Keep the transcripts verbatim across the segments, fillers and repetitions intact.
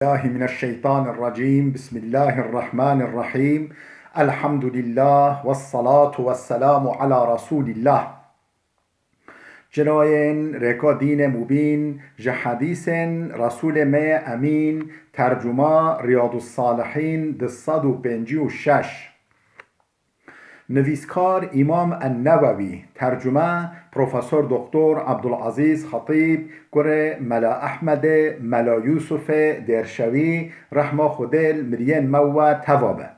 بالله من الشيطان الرجيم. بسم الله الرحمن الرحيم. الحمد لله والصلاة والسلام على رسول الله. Cinayên rêka dînê mubîn ji hedîsên Resûlê me yê Emîn, tercuma Riyadus Salihîn du sed û pêncî û şeş. Nivîskar Îmam En-Newewî, tercume Profesor Doktor Abdulazîz Xetîb, kurê Mela Ehmedê, Mela Yûsufê Dêrşewî, rehma Xwedê li miriyên me we teva be.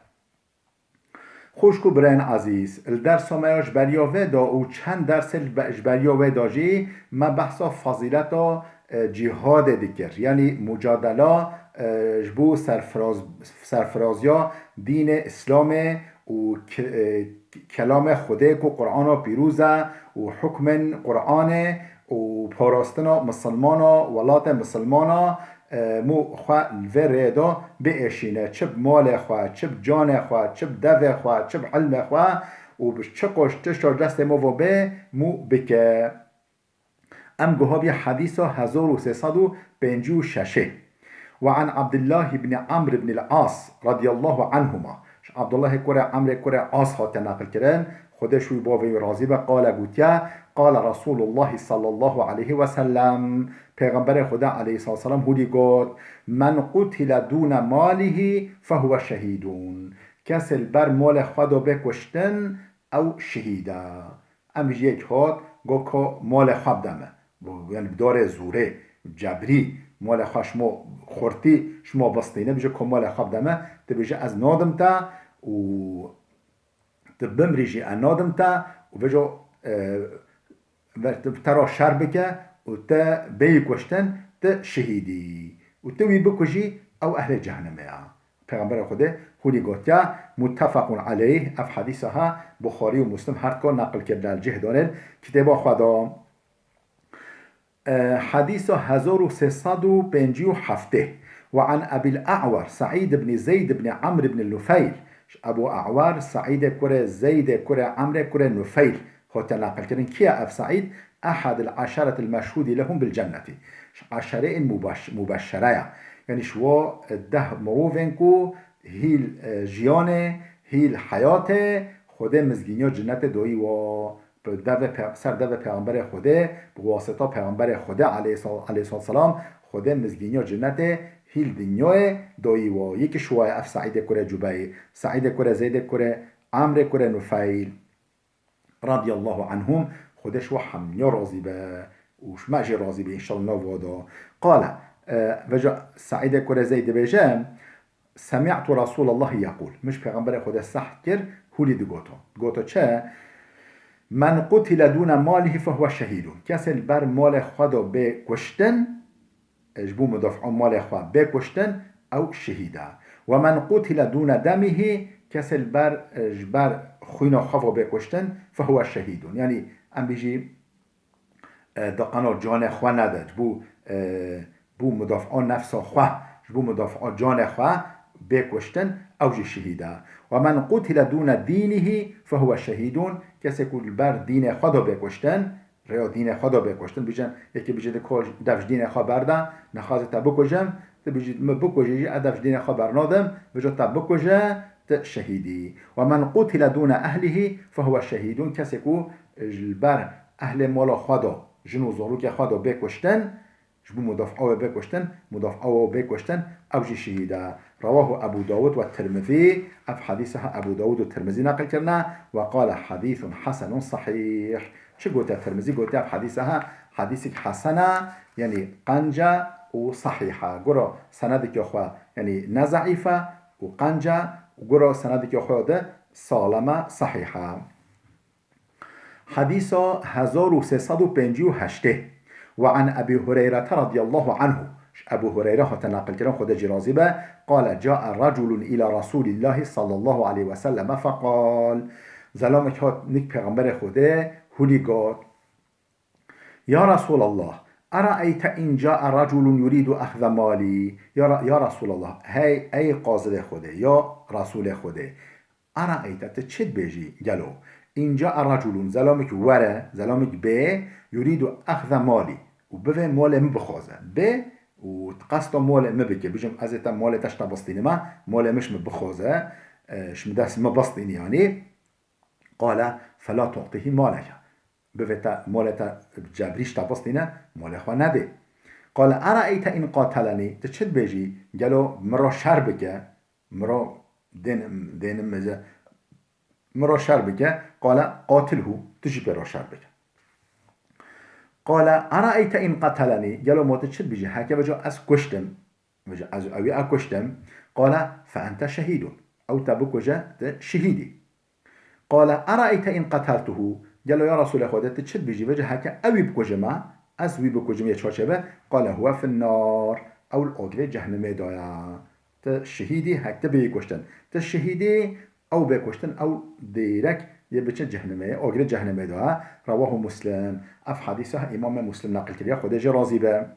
Xwişk û birayên ezîz, li dersa me ya ji beriya vê de û çend dersê li be-, ji beriya wê de jî me behsa fezîleta, e, cîhadê dikir. Yanî mucadela, e, ji bo serfiraz-, serfiraziya dînê Îslamê û ke-, e, kelamê Xwedê ku Qur'ana pîroz e û hukmên Qur'anê û parastina misilmana, welatê misilmana, e, mû xwe li vê rêyê de biêşîne, çi bi malê xwe, çi bi canê xwe, çi bi devê xwe, çi bi ilmê xwe û bi çi qoş tişta destê mû ve bê, mû bike. Em guha bî hedîsa hezar û sê sed û pêncî û şeş ê. Ve an Abdullah ibn Amr ibn al-As radiyallahu anhuma. Ji Abdullahê kurê Amrê kurê As hate neqilkirin. Xwedê ji wî bavê wî razî be, qale gotiye, qale Resulullah sallallahu aleyhi ve sellem. Pêxemberê Xwedê aleyhissalatu vesselam hûlî got, "Men qutile dûne malihi fehuve şehîdûn." Kesê li ber malê xwe de bê kuştin, ew şehîd e. Em jî yek hat, got, "Ka malê xwe bide me." Bu, yani bi darê zorê, cebrî, malê xwe şima xurtî, şima bistîne, bije, "Ka malê xwe bide me." Tu bêje, "Ez nadim te û tu bimrî jî ez nadim te." Û vêca, e, ve-, tu, te ra şer bike û te bêyî kuştin, tu şehîdî. Û tu wî bikujî, ew ehlê cehennemê ye. Pêxemberê Xwedê hûnî gotiye, muttefaqun aleyh, ev hedîsa ha Buxarî û Muslim her dika neqil kirine li cih danên kitêba xwe de. E, hedîsa hezar û sê sed û pêncî û heftê. Ve an Ebil A'wer, Seîd ibn Zeyd ibn Amr ibn Nufeyl. Ji Ebu A'wer, Seîdê kurê Zeydê kurê Amrê kurê Nufeyl. Hate neqilkirin. Kî ye ev Seîd? Ehad el-eşaret el-meşhûdî lehum bil cennetî. Ji eşareyên mubaş-, mubeşere ye. Yanî ji wa deh mirovên ku hîl, e, jiyanê, hîl heyatê, Xwedê mizgîniya cinnetê dayî wa. Bi devê pe-, ser devê Pêxemberê Xwedê, bi wasita Pêxemberê Xwedê aleyhis-, aleyhisselam, Xwedê mizgîniya cinnetê hîl dinyayê dayî wa. Yekî ji wa ye ev Seîdê kurê Cubeyê, Seîdê kurê Zeydê kurê Amrê kurê Nufeyl. Radiyallahu anhum, Xwedê ji we hemiya razî be û ji me jî razî be înşallah nav wa da. Qale, e, veca Seîdê kurê Zeyd dibêje, "Semi'tu Resûlallahi yekûl." Min ji Pêxemberê Xwedê sehd kir, hûlî digoto. Digoto çi? "Men qutile dûne malihî fehuwe şehîdûn." Kesê li ber malê xwe de bê kuştin, e, ji bo mudafaa malê xwe bê kuştin, ew şehîd e. "Ve men qutile dûne demihî", kesê li ber, e, ji ber xwîna xwe ve bê kuştin, fehuwe şehîdûn. Yanî em bêjî, e, daqeno canê xwe nede, ji bo, e, bo mudafaa nefsa xwe, ji bo mudafaa canê xwe bê kuştin, ew jî şehîd e. "Ve men qutile dûne dînihî fehuwe şehîdûn", kesê ku li ber dînê xwe de bê kuştin, rêya dînê xwe de bê kuştin. Bêjin, yekî bêje, "Di ko dev ji dînê xwe berde, nexwaze te bikujim." Tu bêjî, "Min bikujî jî, ez dev ji dînê xwe bernadim." Bêje, "Te bikuje, tu şehîdî." "Ve men qutile dûne ehlihî fehuwe şehîdûn." Kesê ku ji li ber ehlê mala xwe de, jin û zarokê xwe de bê kuştin, ji bo mudafaa wê bê kuştin, mudafaa wê bê kuştin, ew jî şehîd e. Rewahu Ebu Dawud ve Tirmizî. Ev hedîsa ha Ebu Dawud û Tirmizî neqil kirine. Ve qale hedîsun hesenun sehîh. Çi gote Tirmizî? Gote ev hedîsa ha hedîsek hesen e, yanî qenc e û sehîh e. Gura senedeke xwe, yanî ne zeîf e û qenc e û gura senedeke xwe de salem e, sehîh e. Hedîsa hezar û sê sed û pêncî û heştê. Ve an Ebî Hureyrete radiyallahu anhu. Ji Ebû Hureyre hate neqilkirin, Xwedê jî razî be, qale, "Cae reculun îla Resûlîllahî sallallahu aleyhi ve selleme feqal." Zelamek hat nik Pêxemberê Xwedê, hûlî got, "Ya Resûlallah, eraeyte in cae reculun yurîdu exze malî." Ya Re-, ya Resûlallah, hey, ey qazidê Xwedê, ya Resûlê Xwedê, "Eraeyte, tu çi dibêjî gelo? In cae reculun, zelamek were, zelamek bê, yurîdu exze malî, û bivê malê min bixwaze." Bê, û tu qesta malê min bike, bijim ez ê te malê te ji te bistînime, malê min ji min bixwaze, e, ji min dest min bistînî yanî. Qale fela tu'tihî maleke. Bivê te malê te cebrî ji te bistîne, malê xwe nedê. Qale eraeyte in qatelenî, tu çi dibêjî, gelo min re şer bike, min re dên, dênim mêze, min re şer bike, qale qatilhu, tu jî pê re şer bike. Qale eraeyte in qatelenî, gelo ma tu çi dibêjî, heke veca ez kuştim, veca ez ewî a kuştim, qale fe ente şehîdun, ew te bikuje, tu şehîdî. Qale eraeyte in qeteltuhu, gelo ya Resûlê Xwedê tu çi dibêjî, veca heke ewî bikujime, ez wî bikujim yê çaçe be, qale huwe fin nar, ew li agirê cehnimê de ye. Tu şehîdî hek tu bêyî kuştin. Tu şehîdî, ew bê kuştin, ew dêrek yê biçe cehnimê, agirê cehnimê de ye. Rewahu Muslim. Ev hedîsa Îmamê Muslim neqil kiriye, Xwedê jê razî be.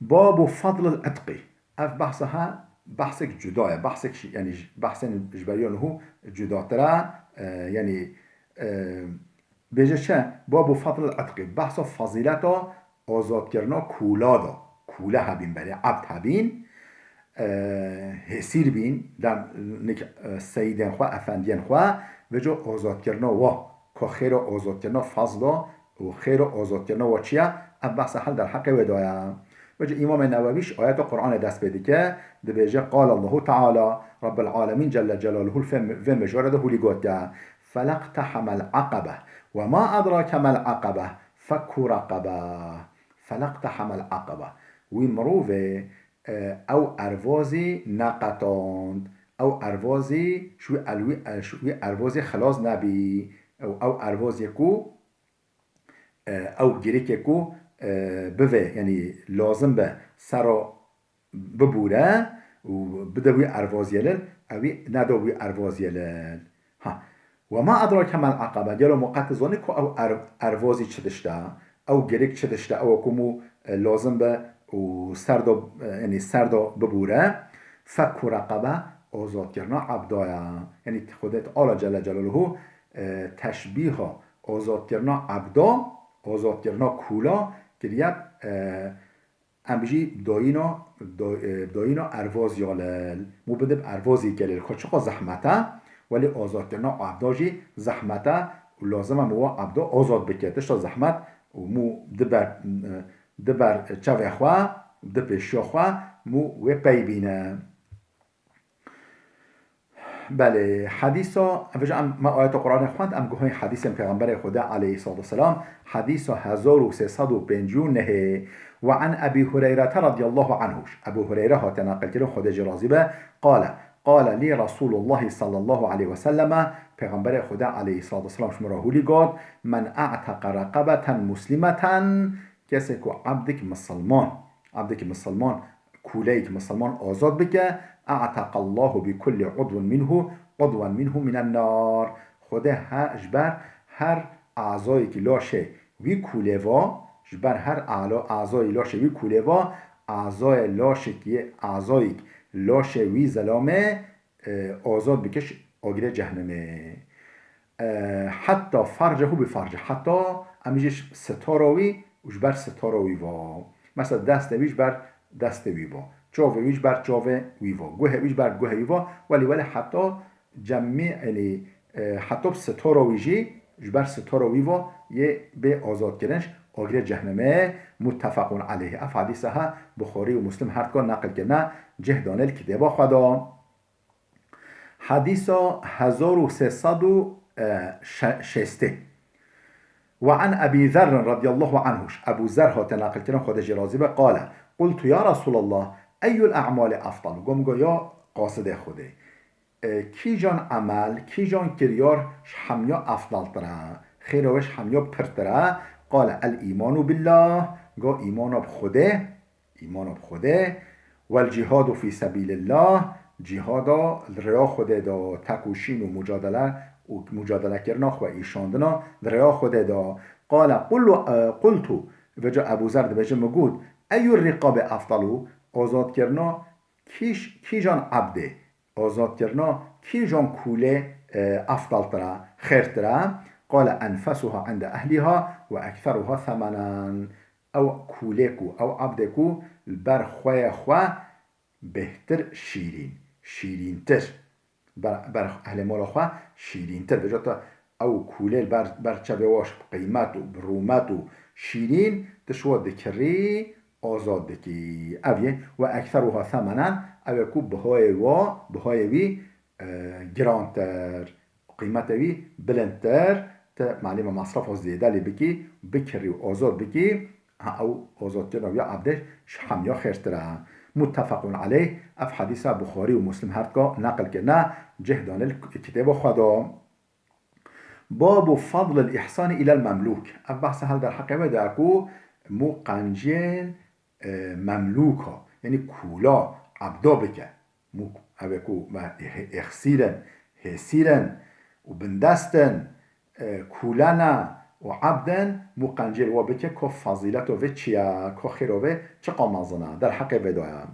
Babu fadlil itqî. Ev behsa ha, behsek cuda ye. Behsek şi-, yanî j-, behsên ji beriya niho cudatir e. E, yanî, e, bêje çi? Babu fadlil itqî. Behsa fazîleta azadkirina kûla da. Kûle hebîn berê, ebd hebîn. E, hêsîr bîn, dem nik, e, seyidên xwe, efendiyên xwe, veco azadkirina wa. Ka xêra azadkirina fazla û xêra azadkirina wa çi ye? Ev behsa hel derheqê wê daye. Veco Îmamê Newewî ji ayeta Qur'anê dest pê dike, dibêje, Qale Allahu Teala, Rabbil Alemîn Celle Celaluhu li fê-, vê mijare de hûlî gotiye, Feleqtehemel aqebe, we ma edrake mel aqebe, fekku raqebe. Feleqtehemel aqebe. Wî mirovê, e, ew ervazî neqetand. Ew ervazî ji wî el-, wî, e, ji wî ervazî xilas nebî. Ew, ew ervazê ku, e, ew girikê ku, e, bivê, yanî lazim be sero bibûre û bide wî ervaziyê lil, ewî neda wî ervaziyê lil. Ha. Ve ma edrake mel aqebe. Gelo ma qet zanî ku ew er-, ervazî çi tişt e? Ew girik çi tişt e? Ew ku mû, e, lazim be û serdo, e, yanî serdo bibûre. Fekku raqebe, azadkirina ebda ye. Yanî Xwedê Teala Celle Celaluhu, e, teşbîha azadkirina ebda, azadkirina kûla kiriye, e, Em jî dayîna, da-, e, dayîna ervazî ya lil. Mû bidib ervazî ke lil. Xwe çiqa zehmet e, welê azadkirina ebda jî zehmet e û lazim e mû wa ebda azad bike. Tişta zehmet û mû diber, e, diber çavê xwe, di pêşiya xwe, mû wê pey bîne. Belê, hedîsa, vêca em, me ayeta Qur'anê xwend, em guhên hedîsên Pêxemberê Xwedê aleyhissalatu vesselam, hedîsa hezar û sê sed û pêncî û nehê. Ve an Ebî Hureyrete radiyallahu anhu. Ebû Hureyre hate neqilkirin, Xwedê jê razî be, qale, qale lî Resûlullahî sallallahu aleyhi ve selleme, Pêxemberê Xwedê aleyhissalatu vesselam ji min re hûlî got, men a'teqe reqebeten muslimeten, kesê ku ebdik misilman, ebdik misilman, kûleyek misilman azad bike, a'teqallahu bi kulli udwin minhu, udwan minhu minen nar. Xwedê he, ji ber her azayekî laşê wî kûlê va, ji ber her alo-, azayî laşê wî kûlê va, azayê laşekî, azayek laşê wî zelamê, e, azad bike ji agirê cehnimê. E, hetta fercehu bi fercih. Hetta em jî ji sitara wî û ji ber sitara wî va. Mesela destê wî ji ber destê wî va. Çavê wî ji ber çavê wî va. Guhê wî ji ber guhê wî va. Welî welê hetta cemî, yanî, e, hetta bi sitara wî jî ji ber sitara wî va yê bê azadkirin ji agirê cehnimê. Muttefaqun aleyh. Ev hedîsa ha Buxarî û Muslim her dukan neqil kirine, cih dane li kitêba xwe de. Hedîsa hezar û sê sed û şêstê. Ve an Ebî Zerrin radiyallahu anhu, ji Ebû Zer hate neqilkirin, Xwedê jê razî be, qale, qultu ya Resûlallah, eyyul e'malî efdal? Gom go ya qasidê Xwedê. E, kîjan emel, kîjan kiryar ji hemiya efdaltir e? Xêra wê ji hemiya pirtir e? Qale, el îmanu billah, go îmana bi Xwedê, Îmana bi Xwedê, wel cîhadu fî sebîlillah, cîhada li rêya Xwedê de, tekoşîn û mucadele û mucadelekirina xwe, îşandina li rêya Xwedê de. Qale qul-, e, qultu, vêca Ebû Zer dibêje, min got, eyyur riqabi efdalu, azadkirina kîj-, kîjan ebdê, azadkirina kîjan kûlê, e, efdaltir e, xêrtir e? Qale enfesuha inde ehliha ve ekseruha semenen. Ew kûlê ku, ew ebdê ku li ber xweyê xwe bêhtir şîrîn, şîrîntir. Ber, ber ehlê mala xwe şîrîntir. Vêca te ew kûlê li ber, ber çavê we bi qîmet û bi rûmet û şîrîn, tu ji we dikirî, azad dikî. Ev ye. Ve ekseruha semenen, ew ê ku bihayê wa, bihayê wî, e, girantir, qîmetê wî bilindtir, tu malî me masrafa zêde lê bikî, bikirî û azad bikî, ha, ew azadkirina wî ebdê ji hemiya xêrtir e. Muttefequn aleyh, ev hedîsa Buxarî û Muslim her dika neqil kirine, cih dane li kitêba xwe de. Babu fadlil ihsani ilel memlûk. Ev behsa hel derheqê wê de ku mû qencên, e, memlûka, yanî kûla, ebda bike. Mû ev ê ku me ihsîr in, hêsîr in û bindest in, e, kûle ne û ebd in, mû qencê li we bike, ku fazîleta vê çi ye, ku xêra vê çiqa mezin e, derheqê vê de ye.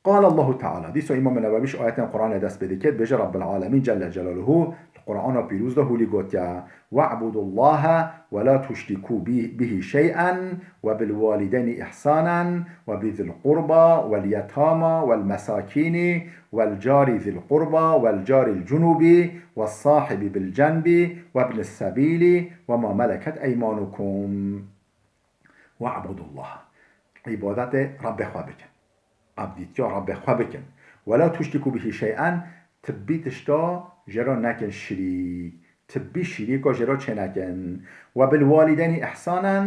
Qale Allahu Teala, dîsa Îmam Newewi ji ayetên Qur'anê dest pê dike, dibêje Rabbil Alemîn Celle Celaluhu li Qur'ana pîroz de hûlî gotiye, "We'budullaha ve la tuşrikû bi-, bihi şey'en ve bil walideyni ihsanen ve bi zil qurba vel yetama vel mesakîni vel cari zil qurba vel caril cunubi ve sahibi bil cenbi ve ibnis sebîli ve ma meleket eymanukum." We'budullah. Îbadetê Rabbê xwe bikin. Abdîtiya Rabbê xwe bikin. Wela tuşrikû bihî şey'en, tibbî tişta jê re nekin şirîk. Tibbî şirîka jê re çênekin. Ve bil walîdeynî ihsanen,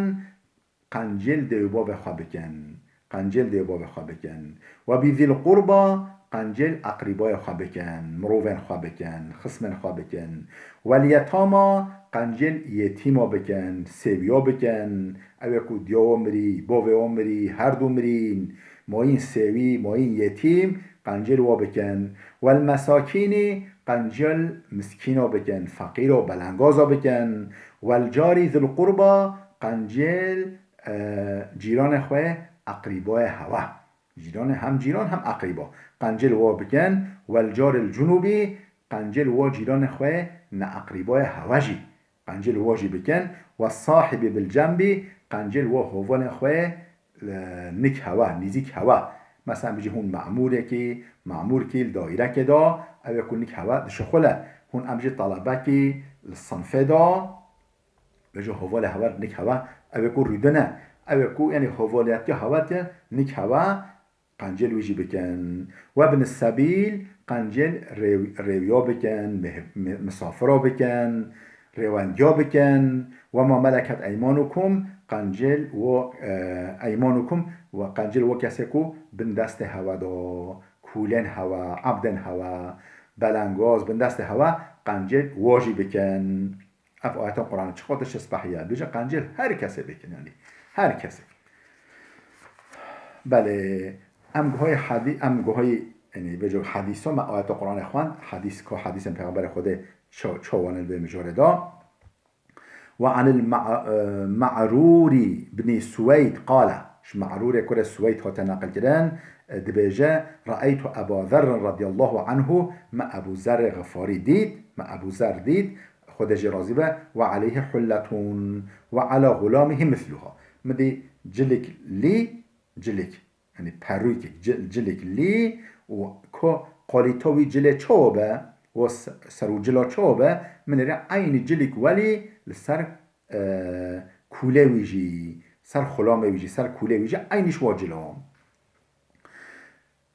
qencêl dê û bavê xwe bikin. Qencêl dê û bavê xwe bikin. Ve bi zîl qurba, qencêl eqrîbayê xwe bikin, mirovên xwe bikin, xismên xwe bikin. Wel yetama, qencêl yetîma bikin, sêwiya bikin. Ew ê ku diya we mirî, bavê we mirî, her du mirîn, mayîn sêwî, mayîn yetîm, qencêl wa bikin. Wel mesakînî, qencêl miskîna bikin, feqîra, belengaza bikin. Wel carî zil qurba, qencêl, e, cîranê xwe, eqrîbayê hewe. Cîranê hem cîran hem eqrîba. Qencêl wa bikin, wel caril cunubî, qencêl wa cîranê xwe ne eqrîbayê hewe jî. Qencêl wa jî bikin, we sahibî bil cenbî, qencêl wa hovalên xwe, e, nik hewe, nîzîk hewe. Mesela bijî hûn memûrekî, memûrkî li daîrekê de, ew ê ku nik hewe dişixule. Hûn em jî talebekî li sinfê de, Vêca hovalê hewe nik hewe, ew ê ku rûdine, ew ê ku, yanî, hovaliyetiya hewe tê nik hewe, qencêl wî jî bikin. Webni sebîl, qencêl rêw-, rêwiya bikin, mih-, mi-, misafira bikin, rêwendiya bikin. Wema meleket eymanukum, qencêl wo, e, eymanukum, we qencêl wo kesê ku bin destê hewe de, kûlên hewe, ebdên hewe, belengaz, bin destê hewe, qencêl wo jî bikin. Ev ayeta Qur'anê çiqas tiştê spehî ye. Dibêje qencêl her kesê bikin, yanî her kesê. Belê, em guhayê hedî-, em guhayê, yanî bêje hedîsa me ayeta Qur'anê xwend, hedîs, ko hedîsên Pêxemberê Xwedê ço-, çawa ne li vê mijarê de. Ve anil Ma-, e, Ma'rûrî bnî Suweyd qale, ji Ma'rûrê kurê Suweyd hate neqilkirin, e, dibêje, Re'eytu Eba Zerrin radiyallahu anhu, me Ebû Zerrê Xifarî dît, me Ebû Zer dît, Xwedê jê razî be, ve aleyhî hulletun ve ala xulamihî misluha. Min dî cilik lî, cilik, yanî perûkek, ci-, cilik lî û ko kalîta wî cilê çawa be, û se-, ser û cila çawa be, min êrê eynî cilik welî li ser, e, kûlê wî jî, ser xulamê wî jî, ser kûlê wî jî eynî ji wa cila.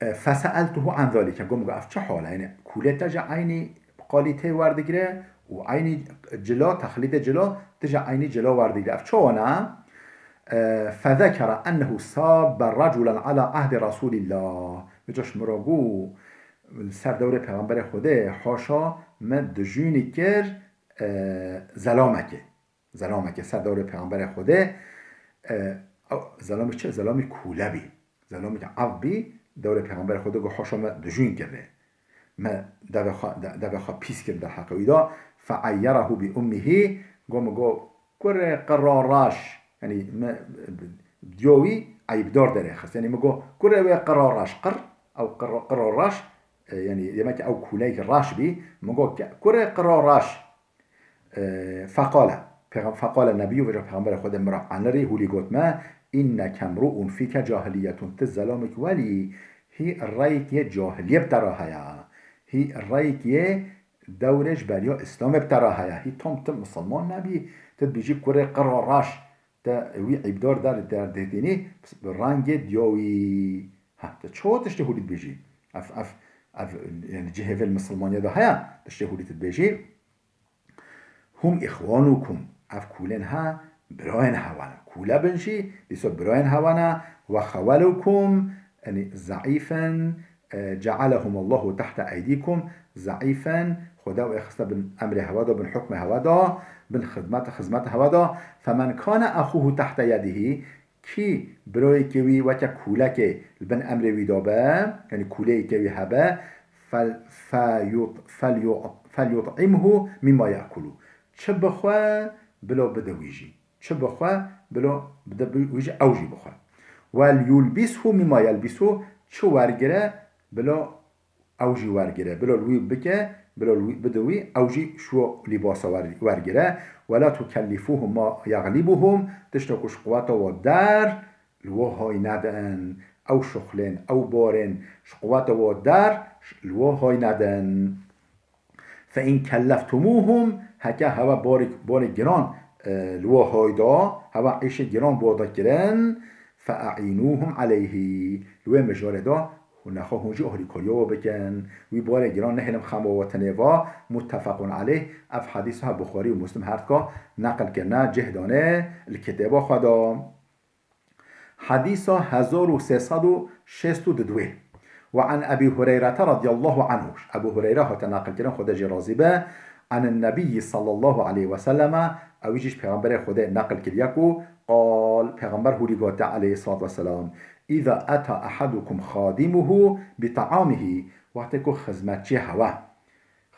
E, feseeltuhu an zalike. Got, min got, ev çi hal e? Yanî kûlê te jî eynî kalîteyê werdigire û eynî cila, texlîdê cila, tu jî eynî cila werdigire. Ev çawa ne? E, fezekere ennehu sabbe reculen ala ahdi Resulillah. Vêca ji min re got, li ser dewrê Pêxemberê Xwedê, haşa me dijûnî kir, e, zelamekê. Zelamekê ser dewrê Pêxemberê Xwedê, e, ew zelamê çi? Zelamê kûle bî. Zelamê ev bî, dewrê Pêxemberê Xwedê got, haşa me dijûn kirê. Me devê xwe, de-, devê xwe pîs kir derheqê wî de. Fe'eyyerehu bi ummihî, got, min got, kurê qira reş. Yanî me diya wî eyibdar derêxist. Yanî min got, kurê wê qira reş. Qir, ew qira, qira reş, e, yanî demek ki ew kûleyek reş bî. Min got, ke-, kurê qira reş. E, feqale. Pêxem-, feqale nebiyyu, vêca Pêxemberê Xwedê min re anirî, hûlî got me, "Inneke mru'un fîke cahiliyetun." Tu zelamik welî, hî reyek yê cahiliyê bi te re heye. Hî reyek yê dewrê ji beriya Îslamê bi te re heye. Hî tam tu misilman nebî, tu dibêjî kurê qira reş, te wî îbdar der, derdêtînî, bi rengê diya wî. Ha, tu çawa tiştê hûlî dibêjî? Ev, ev, ev, yani cihê vê li misilmaniyê de heye, tiştê hûlî tu dibêjî. Hum ihwanukum, ev kûlên he, birayên hewa ne. Kûle bin jî, dîsa birayên hewa ne. Ve xewelukum, yani zeîfin, e, cealehumullahu tahte eydikum, zeîfin, Xweda wê xiste bin emrê hewa da, bin hukmê hewa da, bin xizmet, xizmet hewa da. Femen kane axuhu tahte yedihî, Kî birayekê wî weke kûlekê li bin emrê wî de be, yanî kûleyekê wî hebe, fel-, feyut-, felyut-, felyut'imhu mimma ye'kulu. Çi bixwe, bila bide wî jî. Çi bixwe, bila bide wî jî, ew jî bixwe. Wel yulbishu mimma yelbisu, çi wergire, bila ew jî wergire. Bila li wî bike, bila li wî bide wî, ew jî ji we lîbasa wer-, wergire. Wela tukellifuhum ma yeglibuhum, tişta ku ji quweta we der, li we hay nedin. Ew şixulên, ew barên ji quweta we der, li we hay nedin. Fe in kelleftumuhum, heke hewa barê, barê giran, e, li we hay da, hewa îşê giran bi we da kirin, fe e'inuhum aleyhî, li wê mijarê da, hûn nexwe hûn jî alîkariya we bikin. Wî barê giran nehêlin bi xema we tenê va. Muttefequn aleyh. Ev hedîsa Buxarî û Muslim her dika neqil kirine, cih dane li kitêba xwe de. Hedîsa hezar û sê sed û şêst û du. Ve an Ebî Hureyrete radiyallahu anhu. Ebû Hureyre hate neqil kirin, Xwedê jê razî be. An Nebiyyi sallallahu aleyhi ve selleme, ew jî ji Pêxemberê Xwedê neqil kiriye ku qal, Pêxember hûrî gote aleyhissalatu vesselam, "Îza eta ehadukum xadimuhu bi ta'amihi." Wextê ku xizmetçiyê hewa,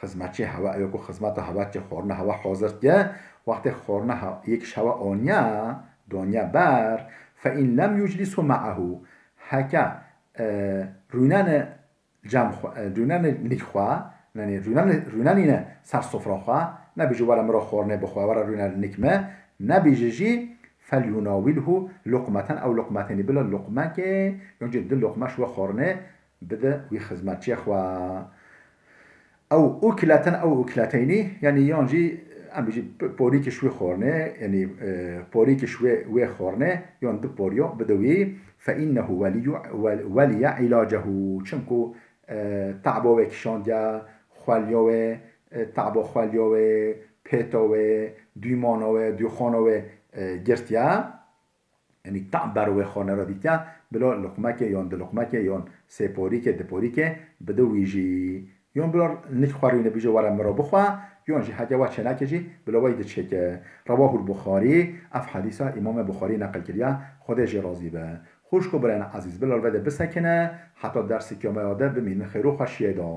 xizmetçiyê hewa, ew ku xizmeta hewa dike, xwarina hewa hazir dike, wextê xwarina he-, yek ji hewa aniye, daniye ber, fe in lem yuclisu ma'ahu, heke, e, rûnene cem xwe, e, rûnene nik xwe, yani rûnene, rûnenîne ser sofra xwe, nebêje were min re xwarine bixwe, were rûne nik me, nebêje jî, "Felyunawilhu luqmeten ew luqmetenî", bila luqmekê, yan jî du luqme ji we xwarine bide wî xizmetçiyê xwe. Ew ukleten ew ukleteynî, yani yan jî em bêjî p-, porîkê ji wê xwarine, yani, e, porîkê ji wê, wê xwarine, yan du poriya bide wî, fe innehu weliyyu, wel-, weliye ilacehu. Çimku, e, taba wê kişandiye, xweliya wê, e, taba xweliya wê, pêta wê, dûmana wê, dûxana wê, e, girtiye. Yanî tam ber wê xwarine re dîtiye, bila luqmekê yan du luqmekê yan sê porîkê, du porîkê bide wî jî. Yan bila nik xwe rûne bêje were min re bixwe, yan jî heke we çêneke jî bila wey diçêke. Rewahul Buxarî, ev hedîsa Îmamê Buxarî neqil kiriye, Xwedê jê razî be. Xwişk û birayên ezîz, bila li vê de bisekine, heta dersê kiyameya de bimînin xêr û xweşiyê de.